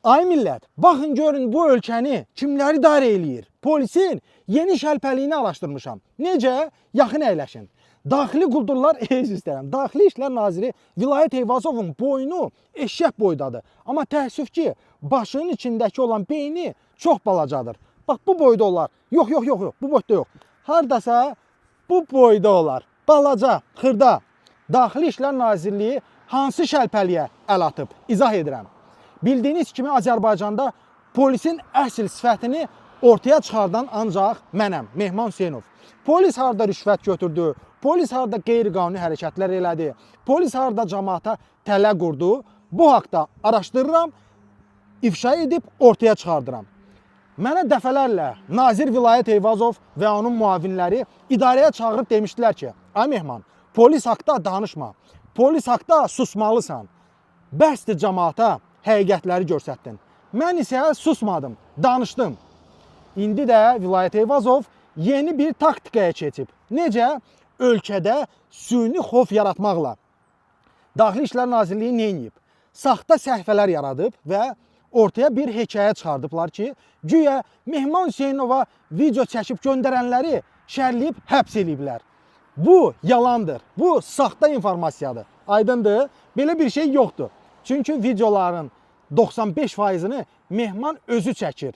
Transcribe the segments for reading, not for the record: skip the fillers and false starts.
Ay millət, baxın görün bu ölkəni kimlər idarə eləyir? Polisin yeni şəlpəliyini araşdırmışam. Necə? Yaxın əyləşin. Daxili quldurlar, üzr istəyirəm. Daxili İşlər Naziri Vilayət Eyvazovun boynu eşşək boydadır. Amma təəssüf ki, başının içindəki olan beyni çox balacadır. Bax bu boyda olar. Yox, yox, yox, yox, bu boyda yox. Hardasa bu boyda olar. Balaca, xırda. Daxili İşlər Nazirliyi hansı şəlpəliyə əl atıb? İzah edirəm. Bildiyiniz kimi Azərbaycanda polisin əsl sifətini ortaya çıxardan ancaq mənəm, Mehman Hüseynov. Polis harda rüşvət götürdü, polis harda qeyri-qanuni hərəkətlər elədi, polis harda camaata tələ qurdu, bu haqda araşdırıram, ifşa edib ortaya çıxardıram. Mənə dəfələrlə Nazir Vilayət Eyvazov və onun müavinləri idarəyə çağırıb demişdilər ki, ay Mehman, polis haqda danışma, polis haqda susmalısan. Bəsdir camaata həqiqətləri göstərdin. Mən isə susmadım, danışdım. İndi də Vilayət Eyvazov yeni bir taktikaya keçib. Necə? Ölkədə süni xof yaratmaqla. Daxili İşlər Nazirliyi nə edib? Saxta səhifələr yaradıb və ortaya bir hekayə çıxardıblar ki, güya Mehman Hüseynova video çəkib göndərənləri şərləyib həbs eləyiblər. Bu yalandır. Bu saxta informasiyadır. Aydındır? Belə bir şey yoxdur. Çünki videoların 95%-ni Mehman özü çəkir.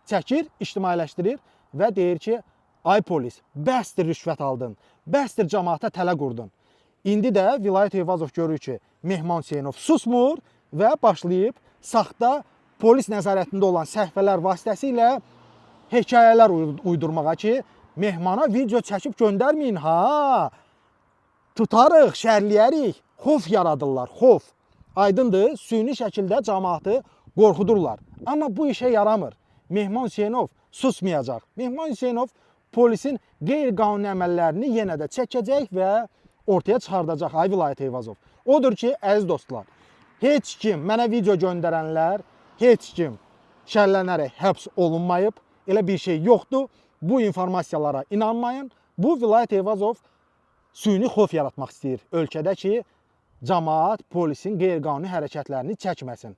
Çəkir, ictimailəşdirir və deyir ki, ay polis, bəsdir rüşvət aldın, bəsdir camaata tələ qurdun. İndi də Vilayət Eyvazov görür ki, Mehman Hüseynov susmur və başlayıb saxta polis nəzarətində olan səhifələr vasitəsilə hekayələr uydurmağa ki, Mehmana video çəkib göndərməyin ha. Tutarıq, şərləyərik. Xof yaradırlar, xof. Aydındır, süni şəkildə camaatı qorxudurlar. Amma bu işə yaramır. Mehman Hüseynov susmayacaq. Mehman Hüseynov polisin qeyri-qanuni əməllərini yenə də çəkəcək və ortaya çıxardacaq ay Vilayət Eyvazov. Odur ki, əziz dostlar, heç kim mənə video göndərənlər, heç kim şərlənərək həbs olunmayıb. Elə bir şey yoxdur. Bu informasiyalara inanmayın. Bu Vilayət Eyvazov süni xof yaratmaq istəyir ölkədə ki, camaat polisin qeyri-qanuni hərəkətlərini çəkməsin.